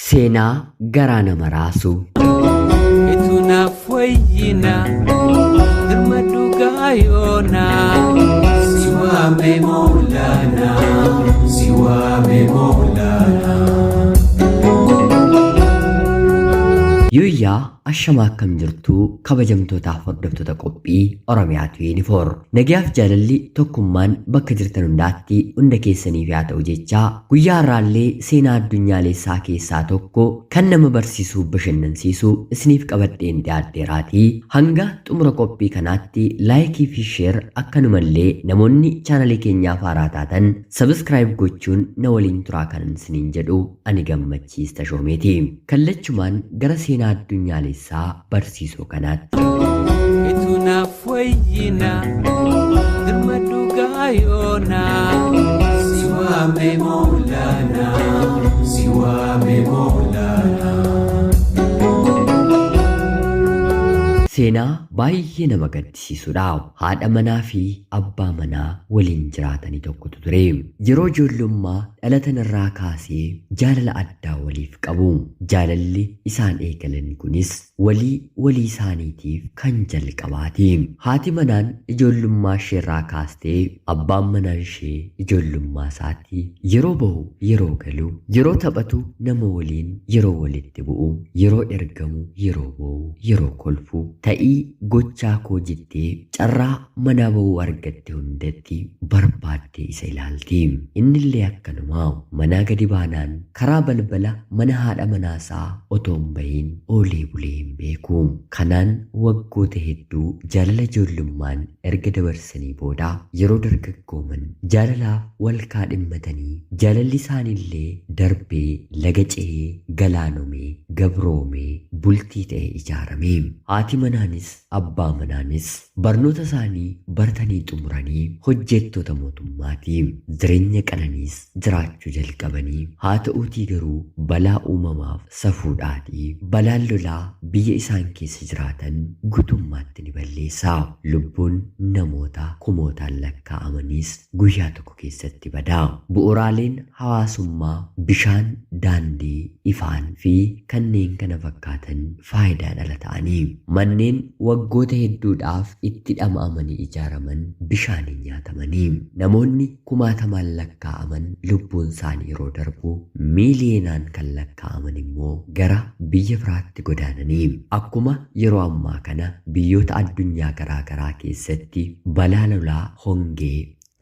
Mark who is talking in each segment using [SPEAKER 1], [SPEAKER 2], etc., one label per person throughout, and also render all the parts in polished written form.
[SPEAKER 1] Seenaa garaa nama raasu.
[SPEAKER 2] Itu naaf wayyina birmadhu gaayoona. Si waame Moolana, si waame Moolana.
[SPEAKER 1] Yuuyyaa, ashamaa, akkam jirtuu kabajamtootaaf hordoftoota qophii Oromiyaatu Yuunifoor. Nagayaaf jaalalli tokkummaan bakka jirtan hundaatti hunda keessaniif haa ta'u jechaa, guyyaa har'aallee seenaa addunyaalessaa keessaa tokko kan nama barsiisuu bashannansiisu isiniif qabadheen dhiyaadheeraatii hanga xumura qophii kanaatti like fi share, akkanumallee namoonni chaanalii keenyaaf haaraa taatan subscribe gochuun na waliin turaa kanan isiniin jedhu ani Gammachiis Tashoomeeti. Kallachumaan gara seenaa addunyaalessaa barsiisoo kanaatti.
[SPEAKER 2] Itu naaf wayyina birmadhu gaayoona. Si waame Moolana, si waame Moolana.
[SPEAKER 1] Seenaa baay'ee nama gaddisiisudha. Haadha manaa fi abbaa manaa waliin jiraatanii tokkotu ture. Yeroo ijoollummaa dhalatan irraa kaasee jaalala addaa waliif qabu. Jaalalli isaan eegalan kunis walii walii isaaniitiif kan jalqabaati. Haati manaan ijoollummaa isheerraa kaastee, abbaan manaan ishee ijoollummaa isaatti yeroo bahu, yeroo galu, yeroo taphatu, nama waliin yeroo walitti bu'u, yeroo ergamu, yeroo boo'u, yeroo kolfu, ta'ii gochaa koo jettee carraa manaa ba'uu argatte hundatti barbaaddee isa ilaalti. Innillee akkanuma manaa gadi baanaan karaa balbala mana haadha manaasaa otoo hin bahin oolee bulee hin beeku. Kanaan waggoota hedduu jaalala ijoollummaan erga dabarsanii booda yeroo dargaggooman jaalalaaf wal kaadhimmatanii, jaalalli isaaniillee darbee laga ce'ee galaanomee gabroomee bultii ta'e ijaarame. Haati manaanis abbaa manaanis barnoota isaanii baratanii xumuranii hojjettoota mootummaati. Jireenya qananiis jiraachuu jalqabanii, haa ta'uutii garuu balaa uumamaaf safuudhaatii balaan lolaa biyya isaan keessa jiraatan guutummaatti ni balleessa. Lubbuun namoota kumootaan lakkaa'amaniis guyyaa tokko keessatti bada. Bu'uuraaleen hawaasummaa bishaan, daandii, ifaan fi kanneen kana fakkaatan faayidaan ala ta'anii, manneen waggoota hedduudhaaf itti dhama'amanii ijaaraman bishaaniin nyaatamanii, namoonni kumaatamaan lakkaa'aman lubbuun isaanii yeroo darbu, miiliyoonaan kan lakkaa'aman immoo gara biyya biraatti godaananii, akkuma yeroo ammaa kana biyyoota addunyaa garaa garaa keessatti balaa lolaa, hongee,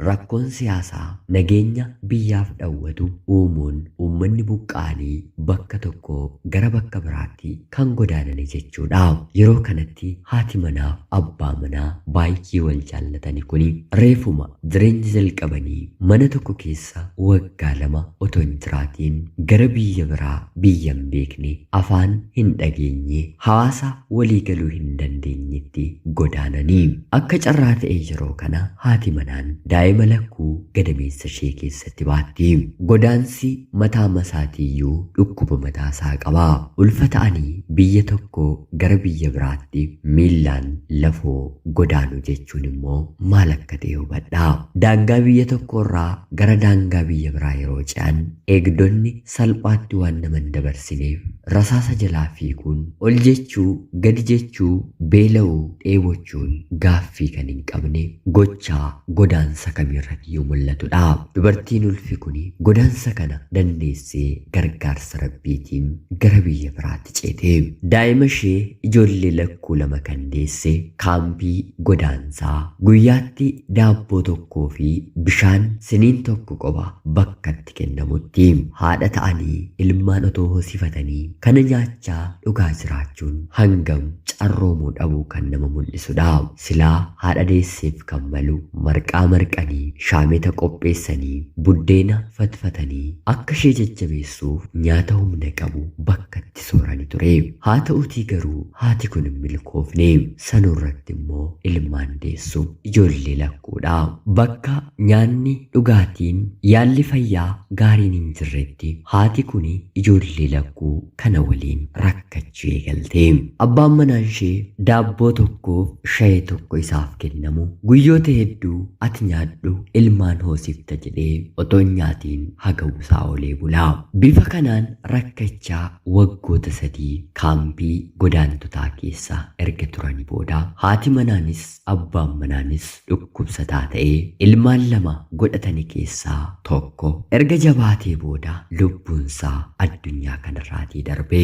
[SPEAKER 1] rakkoon siyaasaa nageenya biyyaaf dhawwatu uumuun uummanni buqqa'anii bakka tokkoo gara bakka biraatti kan godaananii jechuudha. Yeroo kanatti haati manaaf abbaa manaa baay'ee wal jaallatani kuni reefuma jireenya jalqabanii mana tokko keessa waggaa 2 otoo hin jiraatiin gara biyya biraa, biyya hin beekne, afaan hin dhageenye, hawaasa walii galuu hin dandeenyetti godaananii. Akka carraa ta'e yeroo kana haati manaan daa'ima lakkuu gadameessa ishee keessatti baatti. Godaansi mataa masaatiiyyuu dhukkuba mataa isaa qaba. Ulfa ta'anii biyya tokko gara biyya biraatti miillaan lafoo godaanu jechuun immoo maal akka ta'e hubadhaa. Daangaa biyya tokko irraa gara daangaa biyya biraa yeroo ce'an eegdonni salphaatti waan nama hin dabarsineef rasaasa jalaa fiiguun, ol jechuu, gadi jechuu, beela'uu, dheebochuun gaaffii kan hin qabne gochaa godaansa kamiirratti mul'atudha. Dubartiin ulfi kun godaansa kana dandeessee gargaarsa rabbiitiin gara biyya biraatti ceete. Daa'ima ishee ijoollee lakkuu lama kan deesse kaampii godaansaa guyyaatti daabboo tokkoo fi bishaan siniin tokko qofa bakkatti kennamutti haadha ta'anii ilmaan otoo hoosifatanii kana nyaachaa dhugaa jiraachuun hangam carroomuu dhabuu kan nama mul'isudha. Silaa haadha deesseef kan malu marqaa marqanii, shaameta qopheessanii, buddeena fatfatanii akka ishee jajjabeessuuf nyaata humna qabu bakkatti soorani ture. Haa ta'uutii garuu haati kun hin milkoofne. Sanurratti immoo ilmaan deessu ijoollee lakkuudha. Bakka nyaanni, dhugaatiin, yaalli fayyaa gaariin hin jirretti haati kun ijoollee lakkuu kana kana waliin rakkachuu eegalte. Abbaan manaa ishee daabboo tokkoof shayee tokko isaaf kennamu guyyoota hedduu ati nyaadhu ilmaan hoosifta jedhee otoo hin nyaatiin hagawusaa oolee bulaa. Bifa kanaan rakkachaa waggoota 3 kaampii godaantotaa keessa erga turanii booda haati manaanis abbaan manaanis dhukkubsataa ta'ee ilmaan 2 godhatanii keessaa tokko erga jabaatee booda lubbuunsaa addunyaa kanarraatii darbe.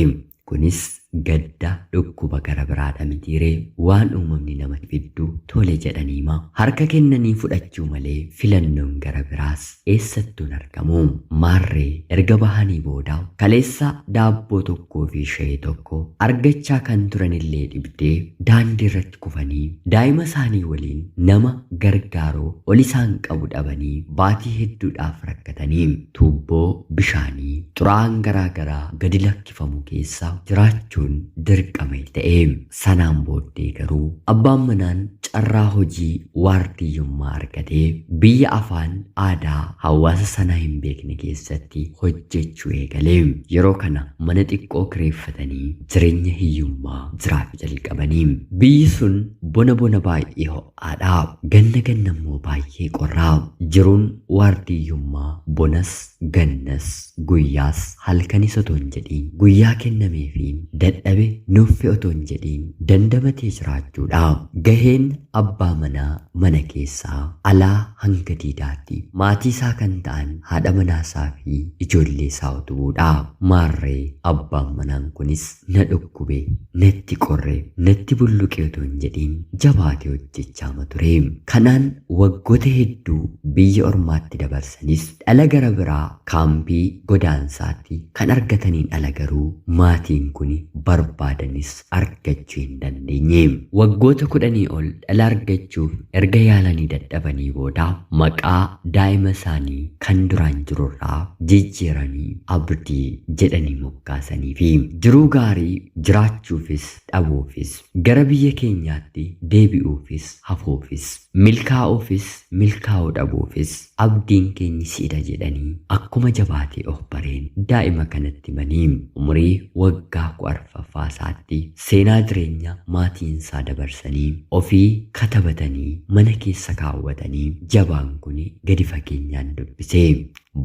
[SPEAKER 1] Kunis gadda dhukkuba gara biraadha mitiiree waan uumamni nama fiddu tole jedhaniima harka kennanii fudhachuu malee filannoon gara biraas eessattuun argamu. Maarree erga bahanii booda kaleessa daabboo tokkoo fi shayee tokko argachaa kan turanillee dhibdee daandii irratti kufanii daa'ima isaanii waliin nama gargaaroo ol isaan qabu dhabanii baatii hedduudhaaf rakkatanii tuubboo bishaanii xuraa'aan garaa garaa gadi lakkifamu keessa jiraachuun dirqama ta'e. Sanaan booddee garuu abbaan manaan carraa hojii waardiyyummaa argatee biyya afaan aadaa hawaasa sanaa hin beekne keessatti hojjechuu eegalee. Yeroo kana mana xiqqoo kireeffatanii jireenya hiyyummaa jiraachuu jalqabanii. Biyyi sun bona bona baay'ee ho'aadha, ganna ganna immoo baay'ee qorraa. Jiruun waardiyyummaa bonas gannas guyyaas halkanis otoo hin jedhiin guyyaa kennameefiin dadhabe nuffe otoo hin jedhiin dandamatee jiraachuudha. Gaheen abbaa manaa mana keessaa alaa hanga diidaatti maatii isaa kan ta'an haadha manaasaa fi ijoollee isaa utubuudha. Maarree abbaan manaan kunis na dhukkube, natti qorre, natti bulluqe otoo hin jedhiin jabaatee hojjechaa ture. Kanaan waggoota hedduu biyya ormaatti dabarsanis dhala gara biraa kaampii godaansaatti kan argataniin ala garuu maatiin kun barbaadanis argachuu hin dandeenye. Waggoota 10 ol dhala argachuuf erga yaalanii dadhabanii booda maqaa daa'ima isaanii kan duraan jirurraa jijjiiranii Abdii jedhanii moggaasanii fi jiruu gaarii jiraachuufis dhabuufis gara biyya keenyaatti deebi'uufis hafuufis milkaa'uufis milkaa'uu dhabuufis abdiin keenya siidha jedhanii akkuma jabaatee of bareen daa'ima kanatti manii umurii waggaa 14ffaa isaatti seenaa jireenya maatiin isaa dabarsanii ofii katabatanii mana keessa kaawwatanii jabaan kun gadi fageenyaan dubbise.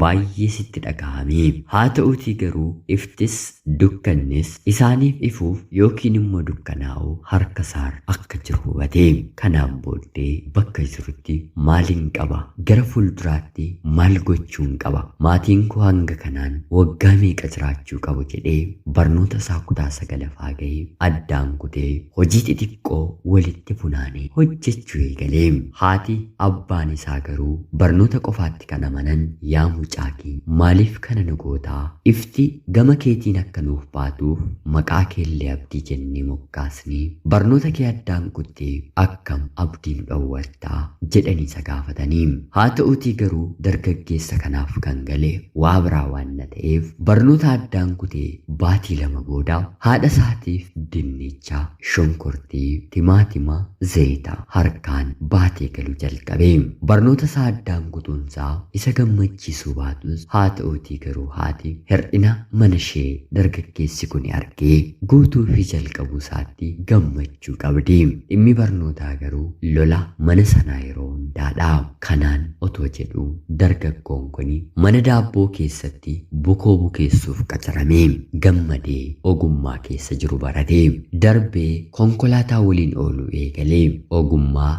[SPEAKER 1] Baay'ee sitti dhagahame. Haa ta'uutii garuu iftis dukkannis isaaniif ifuuf yookiin immoo dukkanaa'uu harka isaa akka jiru hubate. Kanaan booddee bakka jirutti maaliin qaba? Gara fuulduraatti maal gochuun qaba? Maatiin koo hanga kanaan waggaa meeqa jiraachuu qabu jedhee barnoota isaa kutaa 9ffaa gahee addaan kutee hojii xixiqqoo walitti funaanee hojjechuu eegalee. Haati abbaan isaa garuu barnoota qofaatti kan amanan yaa mucaa kee maaliif kana nu gootaa? Ifti gama keetiin akka nuuf baatuuf maqaa keellee Abdii jennee moggaasnee barnoota kee addaan kuttee akkam abdii nu dhowwattaa jedhanii isa gaafatanii. Haa ta'uutii garuu dargaggeessa kanaaf kan gale waa biraa waan na ta'eef barnoota addaan kutee baatii 2 booda haadha isaatiif dinnicha, shunkurtii, timaatima, zayita harkaan baatee galuu jalqabe. Barnoota isaa addaan kutuunsaa isa gammachiisuu baatus haa ta'uutii garuu haati hir'ina mana ishee dargaggeessi kun argee guutuu fi jalqabuu isaatti gammachuu qabdi. Dhimmi barnootaa garuu lola mana sanaa yeroo hundaadha. Kanaan otoo jedhu dargaggoon kun mana daabboo keessatti bukoo bukeessuuf qacarame. Gammadee ogummaa keessa jiru barate. Darbee konkolaataa waliin ooluu eegalee ogummaa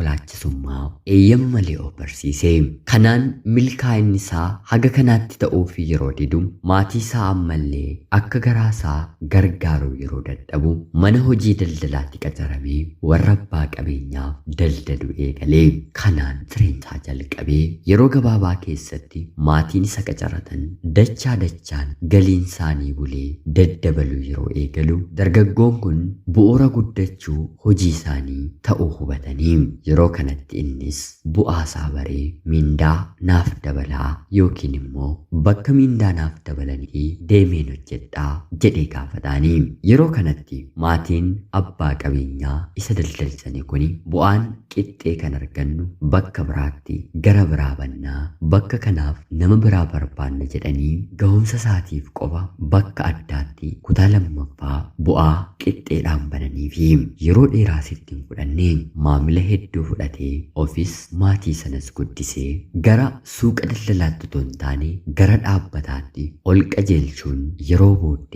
[SPEAKER 1] konkolaachisummaa eeyyama malee of barsiise. Kanaan milkaa'inni isaa haga kanaatti ta'uuf yeroo didu maatii isaa ammallee akka garaa isaa gargaaruu yeroo dadhabu mana hojii daldalaatti qacaramee warra abbaa qabeenyaaf daldaluu eegalee. Kanaan jireenya isaa jalqabee yeroo gabaabaa keessatti maatiin isa qacaratan dachaa dachaan galiin isaanii bulee daddabaluu yeroo eegalu dargaggoon kun bu'uura guddachuu hojii isaanii ta'uu hubatanii yeroo kanatti innis bu'aa isaa baree mindaa naaf dabalaa yookiin immoo bakka mindaa naaf dabalanii deemeen hojjedhaa jedhee gaafataanii. Yeroo kanatti maatiin abbaa qabeenyaa isa daldalsanii kuni bu'aan qixxee kan argannu bakka biraatti gara biraa bannaa bakka kanaaf nama biraa barbaanna jedhanii gahumsa isaatiif qofa bakka addaatti daldalaatti kutaa lammaffaa bu'aa qixxeedhaan bananii fi yeroo dheeraas itti hin fudhanne maamila hedduu fudhatee ofis maatii sanas guddisee gara suuqa daldalaatti otoo hin taane gara dhaabbataatti ol qajeelchuun yeroo booddee.